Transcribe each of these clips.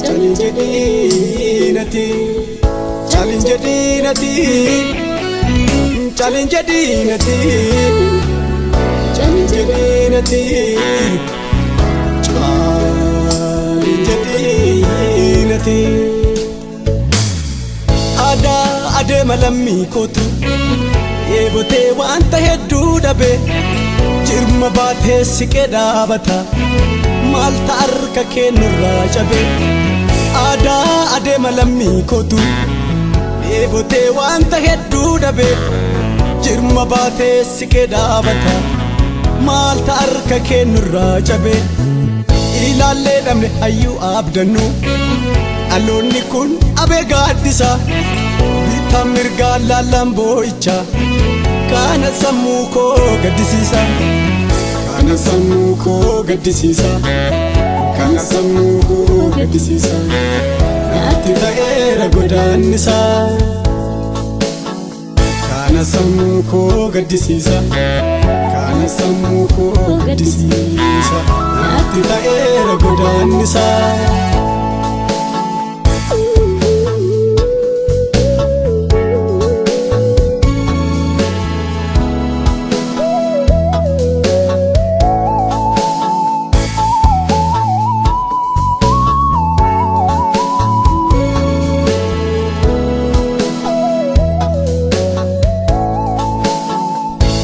Calin jedhinati, calin jedhinati, calin jedhinati, calin jedhinati, calin jedhinati. Aadaa adeema lammii kootu eebotee wanta hedduu dhabe jirma baatee siqee dhaabata maalta harka keenurraa cabe. Aadaa adeema lammii kootu eebotee wanta hedduu dhabe jirma baatee siqee dhaabata maalta harka keenurraa cabe. Ilaallee dhabne hayyuu abdannu dhaloonni kun abee gaaddisa bitaa mirgaa laallaan boo'icha kana sammuu koo gaddisiisa. Kana sammuu koo gaddisiisa. Kana sammuu koo gaddisiisa. Natti ta'eera godaannisa. Kana sammuu koo gaddisiisa. Kana sammuu koo gaddisiisa. Natti ta'eera godaannisa.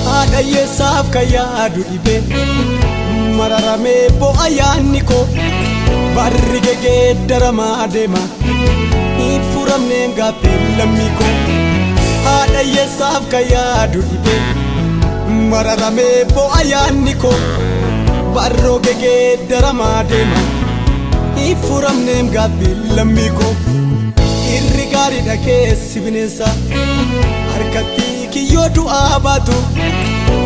Haadha hiyyeessaaf kan yaadu dhibee mararamee bo'a yaadni koo barri gegeeddaramaa deema hin furamneen gaaffii lammii koo. Haadha hiyyeessaaf kan yaadu dhibee mararamee bo'a yaadni koo barroo gegeeddaramaa deema hin furamneen gaaffii lammii koo. Irri gaariidha keessi bineensa harkatti kiyyoo du'aa baatu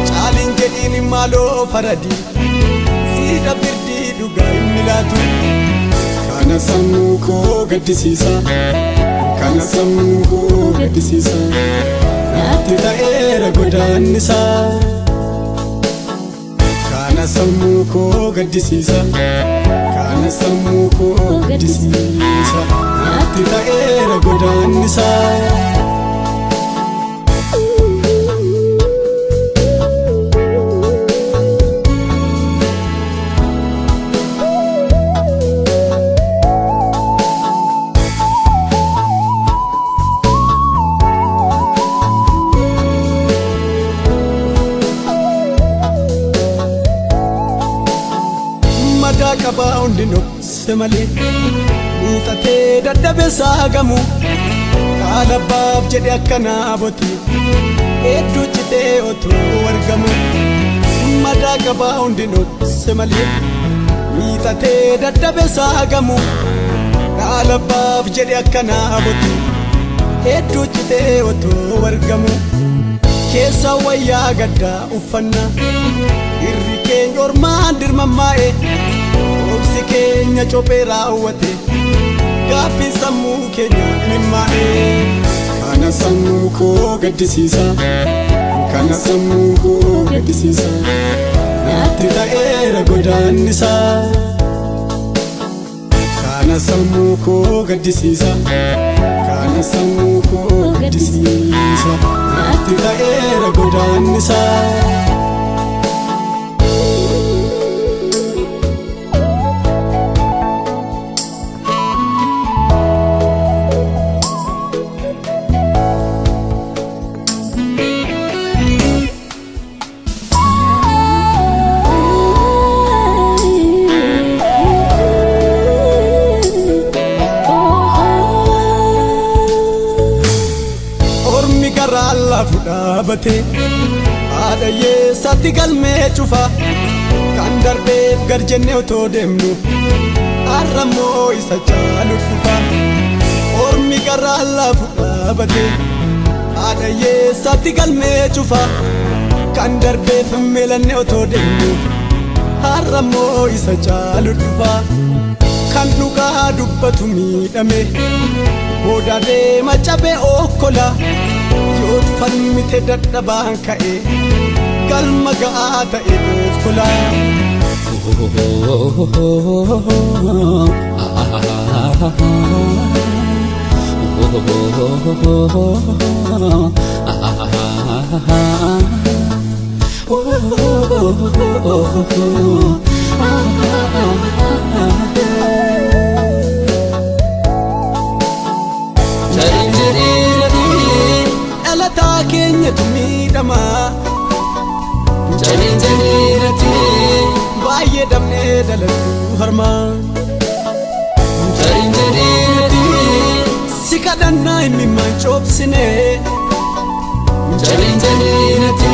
caalin jedhiin maaloo faradi siidha firdii dhugaa hin milaatu. Kana sammuu koo gaddisiisa. Kana sammuu koo gaddisiisa. Natti ta'eera godaannisa. Kana sammuu koo gaddisiisa. Kana sammuu koo gaddisiisa. Natti ta'eera godaannisa. Madaa qabaa hundi nobse malee miixatee dadhabe saagamu haala baaf jedhe akka naaboti hedduu citee otoo argamu. Madaa qabaa hundi nobse malee miixatee dadhabe saagamu haala baaf jedhe akka naaboti hedduu citee otoo argamu. Keessa wayyaa gaddaa uffanna irri keenya ormaan dirmammaa'e obsi keenya cophee raawwate gaaffiin sammuu keenya imimmaa'e. Kana sammuu koo gaddisiisa. Kana sammuu koo gaddisiisa. Natti ta'eera godaannisa. Kana sammuu koo gaddisiisa. Kana sammuu koo gaddisiisa. Natti ta'eera godaannisa. Ormi garaa lafu dhaabatee haadha hiyyeessaatti galmee cufa kan darbeef gad jennee otoo deemnu har'a immoo isa caalu dhufa. Ormi garaa lafu dhaabatee haadha hiyyeessaatti galmee cufa kan darbeef meelannee otoo deemnu har'a immoo isa caalu dhufa. Kan dhugaa dubbatu miidhame booda deema cabee okkola yoo falmite dadhabaan ka'e galma ga'aa ta'e of kola. Dhalataa keenyatu miidhamaa. Jaliin jaliinati baay'ee dhabnee dhalattuu harmaa. Jaliin jaliinati si kadhannaa imimmaan coobsinee. Jaliin jaliinati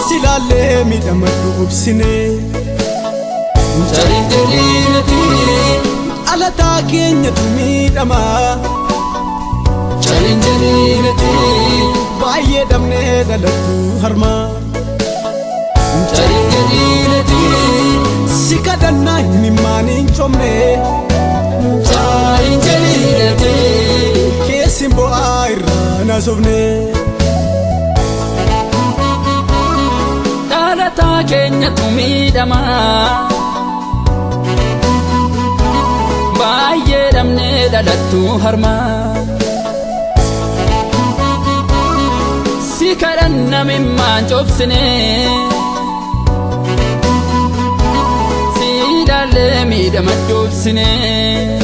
si laallee miidhama dhuubsinee. Jaliin jaliinati dhalataa keenyatu miidhamaa. Jaliin jaliinati baay'ee dhabnee dhalattuu harmaa. Jaliin jaliinati si kadhannaa imimmaan hin coomne. Jaliin jaliinati keessi bu'aa irraa naasofne. Dhalataa keenyatu miidhamaa. Baay'ee dhabnee dhalattuu harmaa. Si kadhanna mimmaan coobsinee. Si ilaallee miidhama dhoobsinee.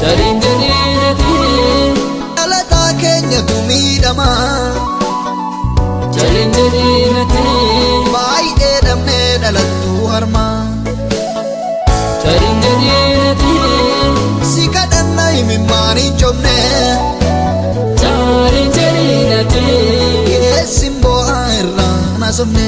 Jaliin jaliinati. Dhalataa keenyatu miidhamaa. Jaliin jaliinati. Baay'ee dhabnee dhalattuu harmaa. Jaliin jaliinati. Si kadhanna imimmaan hin coomne. Jaliin jaliinati. Keessi bu'aa irraa naasofne.